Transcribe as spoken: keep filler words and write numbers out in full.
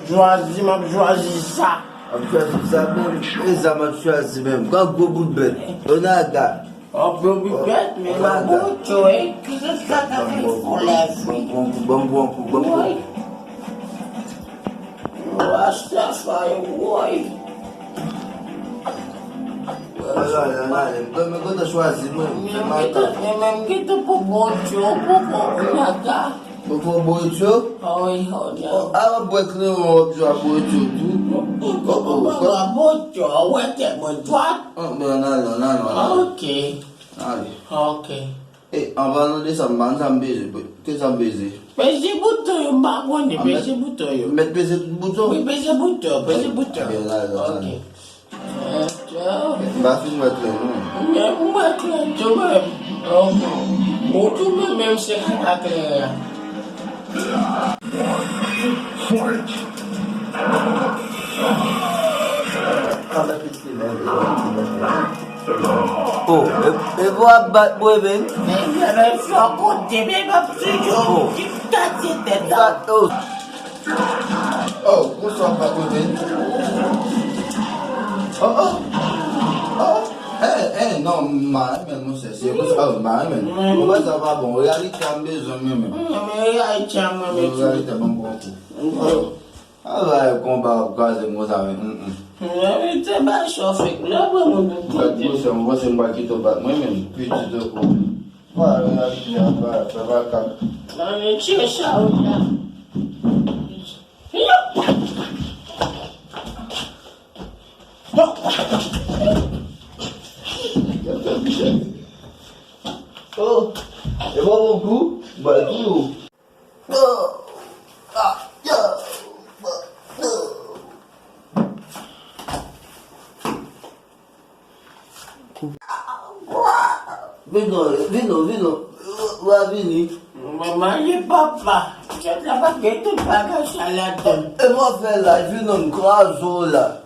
Chwazi, m ap chwazi sa. M ap chwazi sa menm. E sa m ap chwazi menm. Gwo gwo bout bèt. Onaga. Ap yo bibèt, men nan boutyo, e, ki se sa ka fè fò la fwi. Bon, bon, bon, bon, bon, bon. Woy. Rastafari, woy. Ala, ala, ala. Mwen, mwen kontan chwazi, mwen. Mwen, mwen, mwen, mwen, mwen, pou boutyo, pou, pou, pou nata. Ou pran boutyo? Wi, oh, non. A, w ap bwè kleyon, w ap jwe a boutyo tou. Ou pran boutyo, ou wè tèt mwen dwat. Ah, ben, ann ale, ann ale, ann ale. Ok. Ale. Ok. E, an palan de sa, m pa konn sa m peze. Ki sa m peze? Peze bouton yo, m pa konnen, peze bouton yo. Mèt peze tout bouton? Wi, peze bouton, peze bouton. Ebyen, ann ale, ann ale. Ok. M pa fin wè klè non. Men m wè klè tou menm. Ou tou menm, menm se ki pa klè a. Oh, e, e pou ap bat mwen menm. Men, men, men, fò kote, men, m ap toujou ki kase tèt la. Oh. Oh, bonswa, patwon. Oh, oh. Oh, eh, eh, non, m pa renmen l, monchè. Se konsa, oh, m pa renmen l. Ou wè sa pa bon. Reyalite a m bezwen, mwen menm. Men reyalite a mwen, men reyalite a ban m pran kou. Travay konba ap kraze m konsa, men, mm, mm. Reyalite bay chofè. Lè mwen moun. Gad, monchè, m panse m pa kite w bat mwen menm. Pitit tankou. Wè, reyalite a, wè, fè baka. Ann tire sa ou la. Oh, e pa bon kou, bay tou. Oh, ah, yo, oh. Vin non, vin non, vin non. W a vini. Mwen manje papa. Tèt la pa gen tout bagay sa ladann. E mwen fè la, vin non, m kraze w la.